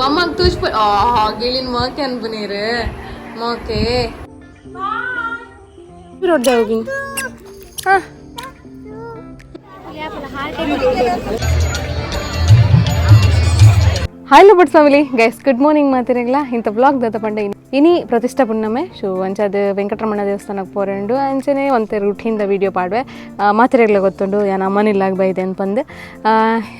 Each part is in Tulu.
ಅಮ್ಮ ತೂಜ್ ಆ ಗಿಳಿನ ಮೋಕೆ ಅನ್ಪುನೀರು ಮೋಕೆ ರೋಡ್ ಹೋಗಿ. ಹಾ, hi but family guys, good morning. ಮಾತಿರಗ್ಲ ಇಂಥ ಬ್ಲಾಗ್ ದಾತ ಪಂಡ ಇನಿ ಪ್ರತಿಷ್ಠಾ ಪುಣ್ಣಮೆ. ಸೊ ಅಂಚಾದ ವೆಂಕಟರಮಣ ದೇವಸ್ಥಾನಕ್ಕೆ ಪೋರೆಂಡು. ಅಂಚನೆ ಒಂತೆ ರೂಟೀನ್ದ ವೀಡಿಯೋ ಪಾಡುವೆ. ಮಾತಿರಗ್ಲ ಗೊತ್ತುಂಡು ಯಾನ್ ಅಮ್ಮನಿಲ್ಲಾಗ ಬೈದೆ ಅನ್ಪಂದು.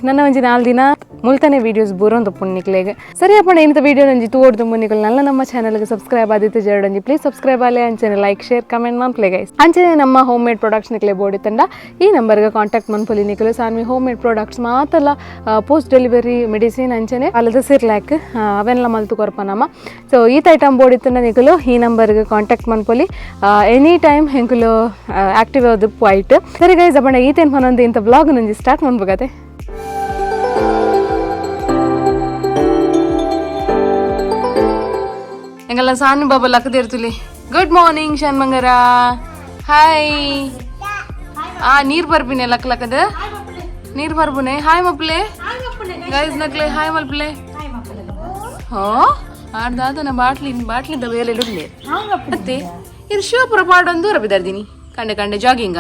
ನನ್ನ ಒಂಜಿ 4 ದಿನ ಮುಲ್ತಾನೆ ವೀಡಿಯೋಸ್ ಬೂರೊಂದು ಪುಣ್ಣಿಕ್ಲೆಗ್. ಸರಿ ಅಪ್ಪಣ, ಇಂಥ ವೀಡಿಯೋ ನಂಜಿ ತೋಡ್ದು ಮುನ್ನಿಕಲ್ ನಲ್ಲ ನಮ್ಮ ಚಾನಲ್ಗೆ ಸಬ್ಸ್ಕ್ರೈಬ್ ಆದಿತ್ತು ಜರಡಂಜಿ ಪ್ಲೀಸ್ ಸಬ್ಸ್ಕ್ರೈಬ್ ಆಲೆ. ಅಂಚನೆ ಲೈಕ್, ಶೇರ್, ಕಮೆಂಟ್ ಮನ್ಪ್ಲೆ ಗೈಸ್. ಅಂಚನೆ ನಮ್ಮ ಹೋಮ್ ಮೇಡ್ ಪ್ರೊಡಕ್ಟ್ಸ್ ನಿಕ್ಲೆ ಬೋಡಿ ತಂಡ ಈ ನಂಬರ್ಗೆ ಕಾಂಟ್ಯಾಕ್ಟ್ ಮನ್ಪೊಲಿ ನಿಕಲು. ಸಾನ್ವಿ ಹೋಮ್ ಮೇಡ್ ಪ್ರಾಡಕ್ಟ್ಸ್ ಮಾತಲ್ಲ, ಪೋಸ್ಟ್ ಡೆಲಿವರಿ ಮೆಡಿಸಿನ್ ಅಂಚನೆ ಅಲ್ಲದ ಸಿರ್ಲ್ಯಾಕ್ ಅವೆಲ್ಲ ಮಲ್ತು ಕೊರ್ಪ ನಮ್ಮ. ಸೊ ಈತ ಐಟಮ್ ಬೋಡಿತ್ತಂಡ ನಿಕಲು ಈ ನಂಬರ್ಗೆ ಕಾಂಟ್ಯಾಕ್ಟ್ ಮನ್ಪೊಲಿ. ಎನಿ ಟೈಮ್ ಹೆಂಕುಲು ಆಕ್ಟಿವ್ ಅದು ಆಯ್ತು. ಸರಿ ಗೈಸ್, ಅಪ್ಪಣ ಈತೇನು ಪನೊಂದು ಇಂಥ ಬ್ಲಾಗ್ ನಂಜಿ ಸ್ಟಾರ್ಟ್ ಮನ್ಪುಗತೆ. ಎಂಗಲ್ಲ ಸಾನು ಬಾಬಾ ಲಕ್ಕದಿರ್ತುಲಿ. ಗುಡ್ ಮಾರ್ನಿಂಗ್ ಶಾನ್ ಬಂಗಾರ. ಹಾಯ್. ಆ ನೀರ್ ಬರ್ಬಿನೆ ಲಕ್ ಲಕ್ಕದ ನೀರ್ ಬರ್ಬುನೆ. ಹಾಯ್ ಮಪ್ಲೆ ಗೈಸ್, ನಕ್ಲೆ ಹಾಯ್ ಮಲ್ಪ್ಲೆ. ಹೋ ಆಡ್ ದಾದನ ಬಾಟ್ಲಿ ಬಾಟ್ಲಿಂದ ಬೇಲೆ ಉಳ್ಳೆ ಮತ್ತೆ ಇದು ಶಿವಪುರ ಪಾಡೊಂದು ದೂರ ಬಿದ್ದಾರ್ದಿನಿ. ಕಂಡೆ ಕಂಡೆ ಜಾಗಿಂಗ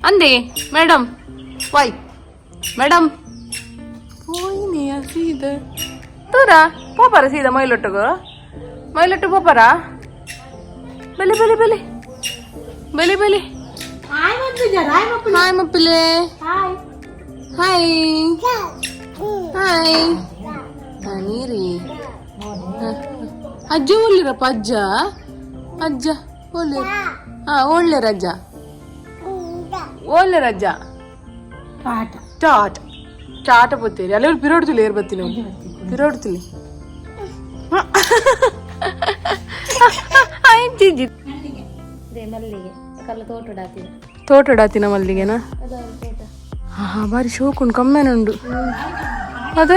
ಅಂದೆ ಮೇಡಮ್. ವೈ ಮೇಡಮ್ ಹೋಯ್ನಿ ಸೀದ ತೂರ ಪೋಪರ ಸೀದಾ ಮೈಲೊಟ್ಟಗು ಮೈಲೊಟ್ಟು ಪೋಪರ. ಬೆಲೆ ಬೆಲೆ ಬೆಲೆ ಬೆಲೆ ಬೆಲೆ. ಹಾಯ್ ಮಪ್ಪಿಲೆ. Hi hi. ನೀರಿ ಅಜ್ಜ ಒಳ್ಳಿರಪ್ಪ. ಅಜ್ಜ ಅಜ್ಜ ಒಳ್ಳೆ. ಹಾ, ಒಳ್ಳೆ ರಜ್ಜ, ಒಳ್ಳೆ ರಜ್ಜ. ಟಾಟ ಟಾಟ ಪೋತೀರಿ. ಅಲ್ಲೇ ಪಿರೋಡ್ತಿಲ್ಲ ಏರ್ ಬತ್ತೀನಿ ಪಿರೋಡ್ತಿಲ್ಲಿ. ತೋಟಡಾತಿನ ಮಲ್ಲಿಗೆನಾ? ಹಾ, ಬಾರಿ ಶೋಕುಂಡು ಕಮ್ಮೆನುಂಡು ಅದೇ.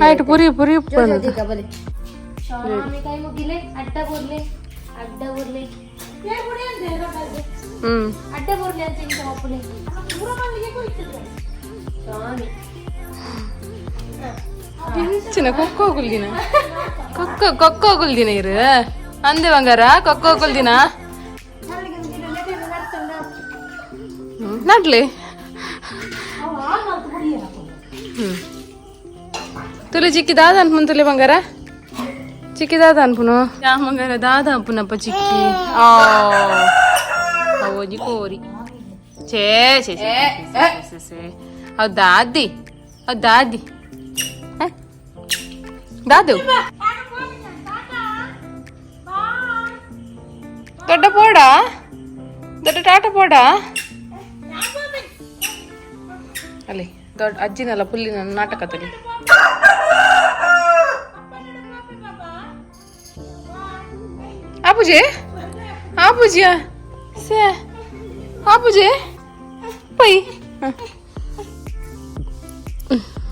ಆಯ್ತು, ಪುರಿ ಪುರಿ ಹ್ಮ್. ಎಂಚಿನ ಕೊಕ್ಕೋ ಕುಲ್ದಿನ? ಕೊಕ್ಕ ಕೊಕ್ಕೋ ಕುಲ್ದಿನ ಇರು ಅಂದೆ ಬಂಗಾರ. ಕೊಕ್ಕೋ ಕುಲ್ದಿನ ನಡ್ಲಿ. ತುಲಿ ಚಿಕ್ಕಿ ದಾದ ಅನ್ಪುನ್ ತುಲಿ ಬಂಗಾರ. ಚಿಕ್ಕಿ ದಾದ ಅನ್ಪುನು ಯಾ ಬಂಗಾರ ದಾದ ಅಪ್ಪುನಪ್ಪ ಚಿಕ್ಕಿ. ಆ ಅವೋಜಿ ಕೋರಿ. ಛೇ ಛೇ ಛೇ ಛೇ. ಅವ್ ದಾದಿ, ಅವ್ ದಾದಿ ದಾದು. ದೊಡ್ಡ ಪೋಡ, ದೊಡ್ಡ ಟಾಟ ಪೋಡ. ಅಲ್ಲಿ ದೊಡ್ಡ ಅಜ್ಜಿನಲ್ಲ ಪುಲ್ಲಿನ ನಾಟಕದಲ್ಲಿ. ಆಪುಜೆ ಆಪುಜಿಯ ಸೇ ಆಪುಜೆ ಪೈ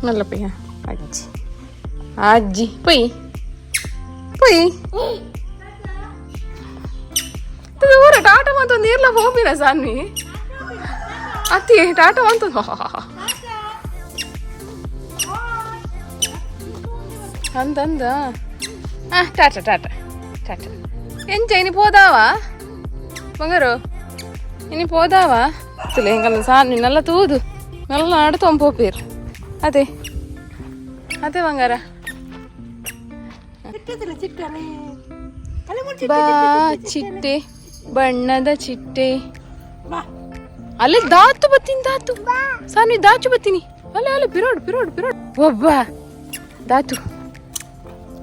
ನಲ್ಲ ಪೈ. ಅಜ್ಜಿ ಅಜ್ಜಿ ಪೈ ಪೈ. ಊರ ಟಾಟ ಮತ್ತೊಂದು ಇರ್ಲ ಹೋಗಿನ ಸಾನ್ವಿ ಅತ್ತಿ ಟಾಟ ಅಂತ. ಅಂದ ಅಂದ. ಆ ಟಾಟಾ ಟಾಟಾ ಟಾಟಾ. ಎಂಚ ಇನಿ ಪೋದಾವ ಬಂಗಾರು? ಇನಿ ಪೋದಾವ ತುಲೆ ಎಂಕಲ್ನ ಸಾನ್ವಿ ನಲ್ಲ ತೂದು ನಲ್ಲ ಆಡ್ತೊಂದು ಪೋಪೀರ್. ಅದೇ ಅದೇ ಬಂಗಾರ. ಬಾ ಚಿಟ್ಟೆ, ಬಣ್ಣದ ಚಿಟ್ಟೆ. ಅಲ್ಲಿ ದಾತು ಬತ್ತೀನಿ, ದಾತು ಸಾನ್ವಿ ದಾಚು ಬತ್ತೀನಿ. ಅಲ್ಲೇ ಅಲ್ಲೇ ಪಿರೋಡ್ ಪಿರೋಡ್ ಪಿರೋಡ್. ಒಬ್ಬ ದಾತು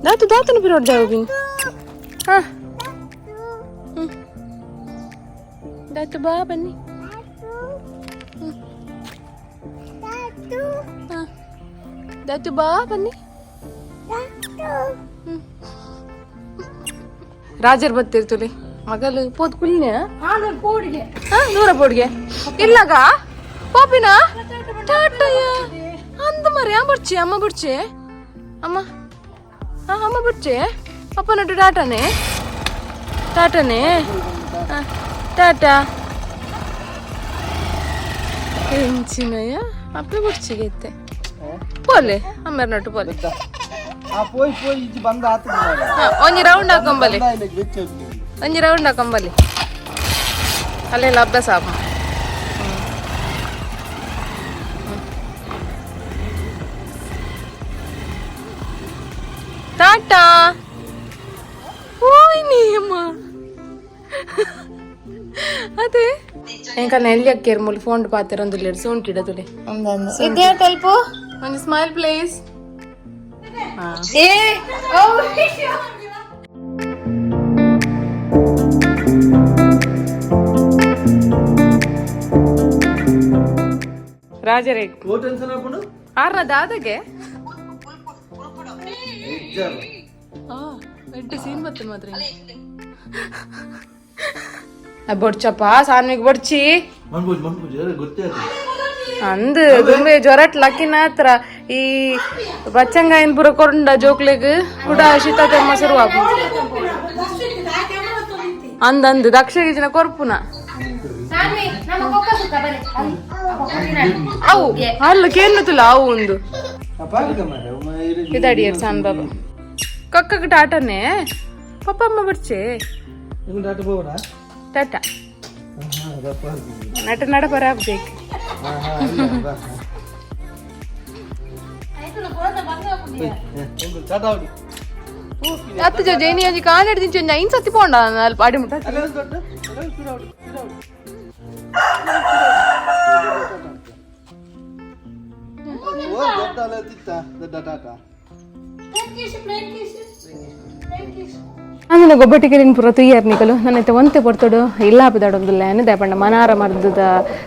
ದಾತು ದಾತನು ಪಿರೋಡ್ ಜಾಗೋಗಿನಿ. ಹಾ, ದಾತು ಬಾ ಬನ್ನಿ. ದಾತು ಬಾ ಬನ್ನಿ. ರಾಜರ್ ಬತ್ತಿರ್ತುಲಿ ಮಗಲು ಪೋದ್ ಕುಲ್ನೆ ದೂರ ಪೋಡ್ಗೆ ಇಲ್ಲಾಗ ಪಾಪಿನ ಟಾಟಯ್ಯ ಅಂದ ಮರಿ. ಆ ಬುಡ್ಚಿ ಅಮ್ಮ ಬುಡ್ಚಿ ಅಮ್ಮ. ಹಾ, ಅಮ್ಮ ಬುಡ್ಚಿ ಅಪ್ಪ ನಟು. ಟಾಟಾನೆ ಟಾಟಾನೆ ಟಾಟಾ. ಎಂಚಿನಯ್ಯ ಅಪ್ಪೆ ಬುಡ್ಚಿಗೈತೆ. ಪೋಲೆ ಅಮ್ಮೇರ್ ನಟ್ಟು ಪೋಲೆ. ಆ ಪೋಯ್ ಪೋಯ್ ಇಜ್ಜಿ ಬಂದ ಆತು. ಹಾ, ಒಂಜಿ ರೌಂಡ್ ಹಾಕೊಂಬಲ್ಲಿ, ಒಂಜಿ ರೌಂಡ್ ಹಾಕೊಂಬಲ್ಲಿ. ಅಲ್ಲೆಲ್ಲ ಅಭ್ಯಾಸ ಆಪ. ಟಾಟಾ. ಓಯ್ ನೀ ಅಮ್ಮ. ಅದೇ ಎಂಕಲ್ನ ಎಲ್ಲಿ ಅಕ್ಕೇರ್ ಮೂಲು ಫೋನ್ ಪಾತೆರೊಂದುಲ್ಲೆರ್ ಸೋಂಟಿಡ ತುಲೆ. ತಲ್ಪ. ಒಂದು ಸ್ಮೈಲ್ ಪ್ಲೀಸ್. ಏ. ರಾಜರೇ. ಓ ಟೆನ್ಷನ್ ಹಾಕೊಂಡು. ಆರ್ನ ದಾದಗೆ ಎಡ್ಡೆ ಸೀನ್ ಬರ್ತದೆ ಮಾತ್ರ. ಬೊಡ್ಚಪ್ಪ ಸಾನ್ವಿಗ್ ಬೊಡ್ಚಿ. ಮನ್ಪೂಜ್ ಮನ್ಪೂಜ್ ಗೊತ್ತೇ ಆಯ್ತು. ಅಂದ್ ದುಂಬೆ ಜ್ವರಟ್ ಲಕ್ಕಿನ ಹತ್ರ ಈ ಬಚ್ಚಂಗಾಯಿನ ಪೂರ ಕೊಂಡ ಜೋಕ್ಲೆಗ್ ಕುಡ ಶೀತ ತೆಮ್ಮ ಶುರು ಆಪು. ಅಂದ್ ಅಂದ್ ದಕ್ಷ ಗಿಜಿನ ಕೊರ್ಪುನ. ಅವು ಅಲ್ಲ ಕೇನ್ನತುಲ್ಲ ಅವು ಒಂದು. ಇದಾಡಿಯರ್ ಸಾನ್ ಬಾಬಾ ಕಕ್ಕಕ್ಕೆ ಟಾಟನೆ ಪಪ್ಪ ಅಮ್ಮ ಬಿಡ್ಚೆ. ಟಾಟಾ ನಟ ನಡ ಬರ ಬೇಕು. ಅತ್ತು ಜೋ ಜೈನಿ ಅಂಜಿ ಕಾನಡ್ ದಿಂಚಿ ಒಂಜಿ ಐನ್ ಸತಿ ಪೋಂಡ ಅಲ್ಪ ಅಡಿ ಮುಟ್ಟ. ಆಮೇಲೆ ಗೊಬ್ಬಟ್ಟಿಗೆ ಪೂರ ತುಯ್ಯಾರ್ ನಿಕಲು. ನನ್ನೈತೆ ಒಂತೆ ಪೊರ್ತುಡು ಇಲ್ಲ ಪಿದಾಡೊಂದುಲ್ಲ ದಾಯಪಂಡ ಮನಾರ ಮರ್ದದ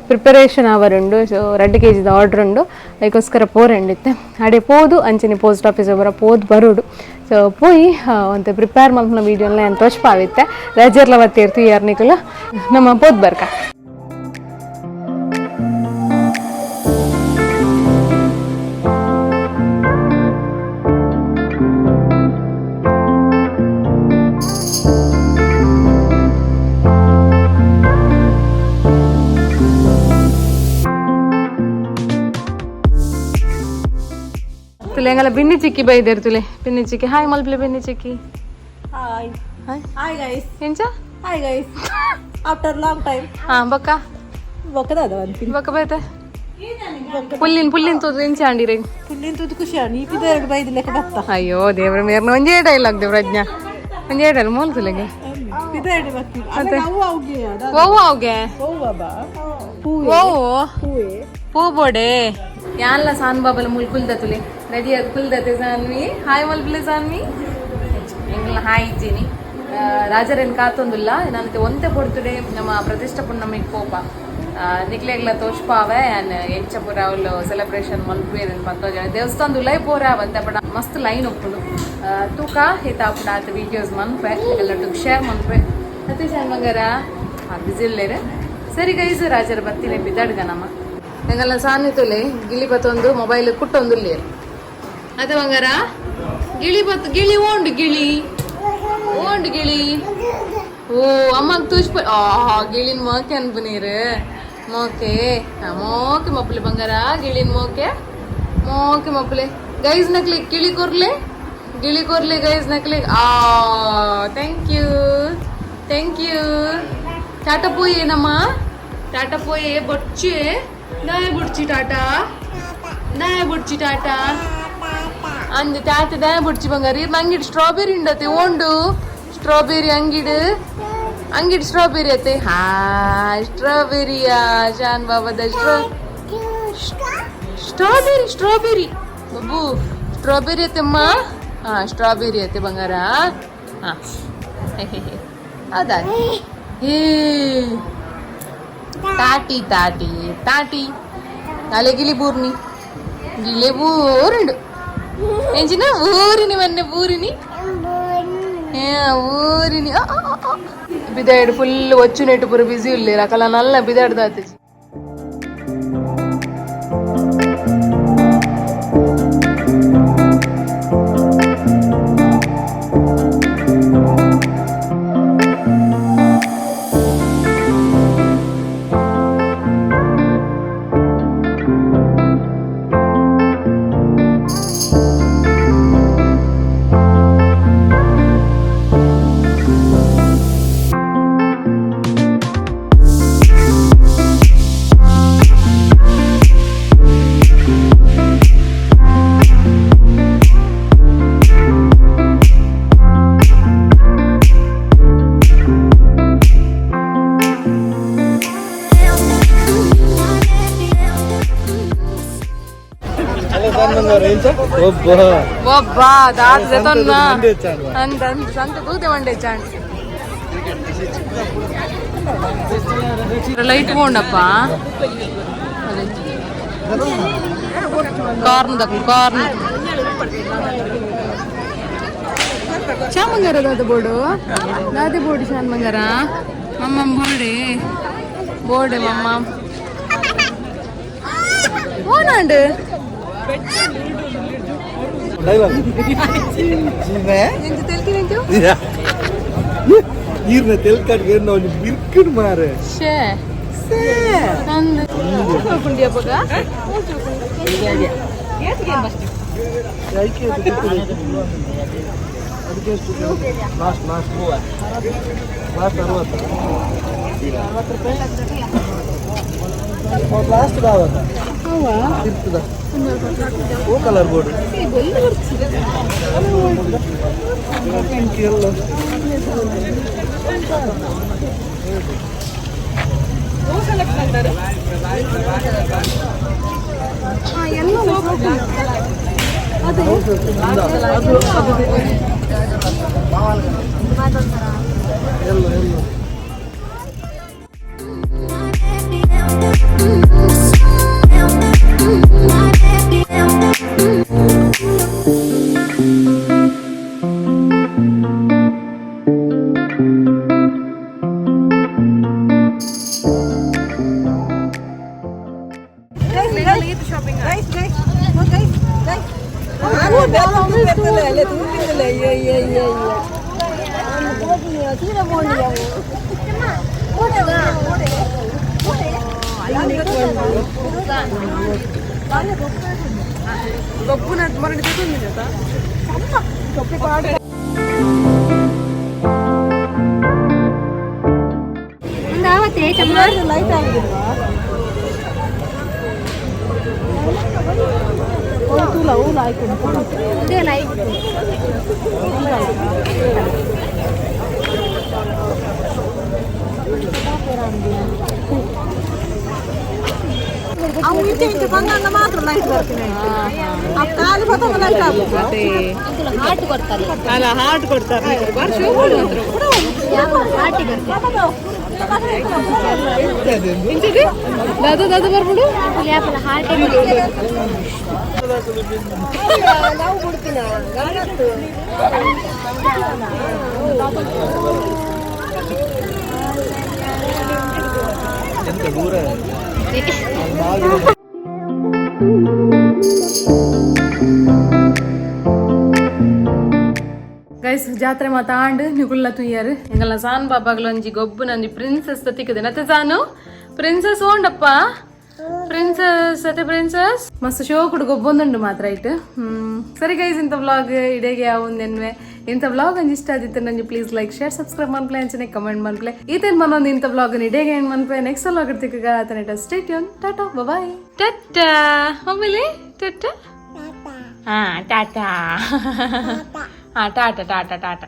ಪ್ರಿಪರೇಷನ್ ಅವರುಂಡು. ಸೊ 2 ಕೆ ಜಿದ ಆರ್ಡ್ರ್ ಉಂಡು, ಅದಕ್ಕೋಸ್ಕರ ಪೋರೆಂಡಿತ್ತೆ. ಅಡೆ ಪೋದು ಅಂಚನೆ ಪೋಸ್ಟ್ ಆಫೀಸ್ ಬರ ಪೋದು ಬರೋಡು. ಸೊ ಪೋಯಿ ಒಂತೆ ಪ್ರಿಪೇರ್ ಮಲ್ಪುನ ವೀಡಿಯೋನ ನಾನು ತೋಚ್ಪಾವಿತ್ತೆ. ರಜರ್ಲ ಬತ್ತೇರ್ ತುಯ್ಯಾರ್ ನಿಕಲು. ನಮ್ಮ ಪೋದ್ ಬರ್ಕ ತುಲೆ ಎಂಗಲ ಬಿನ್ನಿ ಚಿಕ್ಕಿ ಬೈದೇರು ತುಲೆ. ಬಿನ್ನಿ ಚಿಕ್ಕಿ ಹಾಯ್ ಮಲ್ಪಲೆ. ಬಿನ್ನಿ ಚಿಕ್ಕಿ. ಹಾಯ್. ಹಾಯ್. Hi guys. ಎಂಚ? Hi guys, after long time. ಹಾ ಬೊಕ್ಕ? ಬೊಕ್ಕದ ಅದ. ಬೊಕ್ಕ ಬೈತೆ ಪುಲ್ಲಿನ್ ಪುಲ್ಲಿನ್ ತೋದು ಎಂಚ ಆಂಡಿರೆ? ಪುಲ್ಲಿನ್ ತೂದು ಖುಷಿ ನೀ ಪಿದ ಬೈದು ಲೆಕ್ಕ ಬತ್ತ. ಅಯ್ಯೋ ದೇವ್ರ ಮೇರ್ನ ಒಂಜೇ ಡೈಲಾಗ್ ದೇವ್ರಜ್ಞ ಒಂಜೇ ಡೈಲಾಗ್ ಮೋಲ್ ತುಲೆಗೆ. ಪಿದ ಎರಡು ಬತ್ತಿ ಅವು ಅವುಗೆ. ಓ ಅವ್ಗೆ. ಓ ಓ. ಹೂವೆ. ಪೂ ಬೋಡೆ ಯಾನ್ಲ ಸಾನ್ ಬಾಬಲ ಮುಲ್ ಕುಲ್ದ ತುಲೆ. ರೆಡಿ ಅದು ಕುಲ್ದತೆ. ಸಾನ್ವಿ ಹಾಯ್ ಮಲ್ಪಲೆ. ಸಾನ್ವಿ ಎಂಗ್ಲ ಹಾಯ್ ಇದ್ದೀನಿ. ರಾಜರೇನ್ ಕಾತೊಂದುಲ್ಲ. ನಾನು ಒಂತೆ ಪೊರ್ತುಡೆ ನಮ್ಮ ಪ್ರತಿಷ್ಠ ಪುಣ್ಣಮಿಗ್ ಪೋಪ. ನಿಕ್ಲೆಗ್ಲ ತೋಷ್ಪಾವೆ ಆ್ಯನ್ ಎಂಚಪುರ ಅವ್ಲು ಸೆಲೆಬ್ರೇಷನ್ ಮಲ್ಪುವೆರ್ ಪತ್ತೋ ಜನ. ದೇವಸ್ಥಾನದ ಉಲೈ ಪೋರ ಅವಂತೆ, ಬಟ್ ಮಸ್ತ್ ಲೈನ್ ಉಪ್ಪುಂಡು. ತೂಕ ಈತ ಆಪುಂಡು ಆತ ವೀಡಿಯೋಸ್ ಮನ್ಪೆ ಎಲ್ಲೊಟ್ಟಿಗೆ ಶೇರ್ ಮನ್ಪೆ. ಅತ್ತೆ ಶಾನ್ ಬಂಗಾರ ಬಿಸಿ ಇಲ್ಲೇರು. ಸರಿ ಗೈಸ್, ರಾಜರ ಬತ್ತಿನ ಬಿದ್ದಾಡ್ಗ ನಮ್ಮ ಎಂಗಲ್ಲ ಸಾನಿ ತುಲೆ ಗಿಳಿ ಬತ್ತೊಂದು ಮೊಬೈಲ್ ಕುಟ್ಟೊಂದು ಅದೇ ಬಂಗಾರ ಗಿಳಿ ಬತ್ತು ಗಿಳಿ ಓಂಡು ಗಿಳಿ ಓಂಡು ಗಿಳಿ. ಓ ಅಮ್ಮಗ್ ತೂಜ್ಪ ಆ ಗಿಳಿನ ಮೋಕೆ ಅನ್ಪು ನೀರು ಮೋಕೆ ಮೋಕೆ ಮಪ್ಪಲೆ ಬಂಗಾರ ಗಿಳಿನ ಮೋಕೆ ಮೋಕೆ ಮಪ್ಪಲೆ. ಗೈಸ್ ನಕ್ಲಿ ಗಿಳಿ ಕೊರ್ಲೆ ಗಿಳಿ ಕೊರ್ಲೆ ಗೈಸ್ ನಕ್ಲಿ. ಆ thank you thank you. Tata ಪೋಯೇನಮ್ಮ? Tata ಪೋಯೆ ಬೊಚ್ಚೆ ನಾಯ ಬುಡ್ಚಿ ಟಾಟಾ ನಾಯ ಬುಡ್ಚಿ ಟಾಟಾ ಅಂದ್ ತಾತ ದಾಯ ಬುಡ್ಚಿ ಬಂಗಾರ. ಇರ್ ಅಂಗಿಡ್ ಸ್ಟ್ರಾಬೆರಿ ಉಂಡತೆ ಓಂಡು ಸ್ಟ್ರಾಬೆರಿ ಅಂಗಿಡ್ ಅಂಗಿಡ್ ಸ್ಟ್ರಾಬೆರಿ ಅತ್ತೆ. ಹಾ ಸ್ಟ್ರಾಬೆರಿಯಾ ಶಾನ್ ಬಾಬಾದ ಸ್ಟ್ರಾಬೆರಿ ಸ್ಟ್ರಾಬೆರಿ ಬಬ್ಬು ಸ್ಟ್ರಾಬೆರಿ ಅತ್ತೆಮ್ಮ. ಹಾ ಸ್ಟ್ರಾಬೆರಿ ಅತ್ತೆ ಬಂಗಾರ. ಹಾ ಹೌದಾ? ಹೇ ತಾಟಿ ತಾಟಿ ತಾಟಿ ಅಲೆ ಗಿಳಿ ಬೂರ್ನಿ ಗಿಳಿ ಬೂರುಂಡು ಎಂಚಿನ ಊರಿನಿ ಮೊನ್ನೆ ಬೂರಿನಿ ಊರಿನಿ ಬಿದಾಯ್ಡು ಫುಲ್ ಒಚ್ಚು ನೆಟ್ಟು ಪೂರ ಬಿಸಿ ಉಲ್ಲೇರ್ ಅಕಲ ನಲ್ಲ ಬಿದಾಡ್ದಾತೆ. ಒಬ್ಬ ದಾದ ಜತೊನ್ನ ಅಂದ ಅಂದ ಸಂತ ತೂತೆ ಮಂಡೆ ಚಾಂಡ್ ಲೈಟ್ ಬೋಂಡಪ್ಪ. ಕಾರ್ನ್ ದಕ್ಲು ಕಾರ್ನ್ ಚಾಮಂಗಾರ ದಾದ ಬೋರ್ಡು, ದಾದೆ ಬೋರ್ಡು ಶಾನ್ ಬಂಗಾರ ಮಮ್ಮ ಬೋರ್ಡೆ ಬೋರ್ಡೆ ಮಮ್ಮ ಓನಾಂಡು. ಈರ್ನ ತೆಲ್ಕಾಡ್ ಏರ್ನ ಒಂಜಿ ಬಿರ್ಕುಡ್ ಮಾರೆ. ಶೇ ನಂದು ಪುಂಡಿಯಪ್ಪಗ. ಅದಕ್ಕೆ ಲಾಸ್ಟ್ ಲಾಸ್ಟ್ ಲಾಸ್ಟ್ 60 ರೂಪಾಯಿ ಲಾಸ್ಟ್ ದಾವತ ಇರ್ತದ. ಓ ಕಲರ್ ಬೋರ್ಡ್ ಪಿಂಕ್ ಎಲ್ಲ. ಅದು ಅದು ಎಲ್ಲ ಎಲ್ಲ. Guys, guys, guys, guys. ಅಯ್ಯೋ. ಗೊಬ್ಬುನ ಮರಳಿ. ಆವತ್ತೆ ಚಮ್ಮ. ಲೈಟ್ ಆಗಿಲ್ವಾ? ತೂಲ ಹೂಲ ಆಯ್ತು. ಅದೇ ಲೈಟ್. ಅವು ಇಂಚೆ ಇಂಚೆ ಬಂದಾಗ ಮಾತ್ರ ಲೈಟ್ ಬರ್ತೀನಿ. ಆ ಖಾಲಿ ಬತ್ತಂಗ ಲೈಟ್ ಆಗುತ್ತೆ. ಹಾರ್ಟ್ ಕೊಡ್ತಾರೆ. ಅಲ್ಲ, ಹಾರ್ಟ್ ಕೊಡ್ತಾರೆ. ಹಾರ್ಟ್ ಕೊಡ್ತಾರೆ. ದಾದಾ ದಾದಾ ಬರ್ಬಿಡು. ಹಾರ್ಟ್. ನಾವು ಬಿಡ್ತೀನ. ಎಂತ ದೂರ. ಗೈಸ್, ಜಾತ್ರೆ ಮಾತಾಂಡ್ ನಿಗುಲ್ಲ ತುಯ್ಯಾರು. ಎಂಗಲ್ಲ ಸಾನ್ ಬಾಬಾಗ್ಲೊಂಜಿ ಗೊಬ್ಬು ನಂಜಿ ಪ್ರಿನ್ಸೆಸ್ ತಿಕ್ಕದೆ ನತ್ತೆ. ಸಾನು ಪ್ರಿನ್ಸೆಸ್ ಓಂಡಪ್ಪ, ಪ್ರಿನ್ಸೆಸ್ ಅತ್ತೆ, ಪ್ರಿನ್ಸೆಸ್ ಮಸ್ತ್ ಶೋ ಕುಡು ಗೊಬ್ಬೊಂದುಂಡು ಮಾತ್ರ ಇಟ್ಟು. ಸರಿ ಗೈಸ್, ಇಂಥ ವ್ಲಾಗ್ ಇಡೇಗೆ ಯಾವೊಂದೆನ್ವೆ. ಇಂಥ ವ್ಲಾಗ್ ಒಂಜಿ ಇಷ್ಟ ಆದಿತ್ತು ನಂಜಿ ಪ್ಲೀಸ್ ಲೈಕ್, ಶೇರ್, ಸಬ್ಸ್ಕ್ರೈಬ್ ಮನ್ಪ್ಲೆ, ಅಂಚನೆ ಕಮೆಂಟ್ ಮನ್ಪ್ಲೆ. ಈತೇನ್ ಮನೊಂದು ಇಂಥ ವ್ಲಾಗ್ ಇಡೇಗೆ ಏನು ಮನ್ಪ್ಲೆ. ನೆಕ್ಸ್ಟ್ ವ್ಲಾಗ್ ಇರ್ತಿಕ್ಕ ಆತನ. Stay tune, tata, bye, tata. ಆಮೇಲೆ ಟಟ್ಟಾ. ಹಾ, ಟಾಟಾ. ಹಾ, ಟಾಟಾ ಟಾಟಾ ಟಾಟಾ.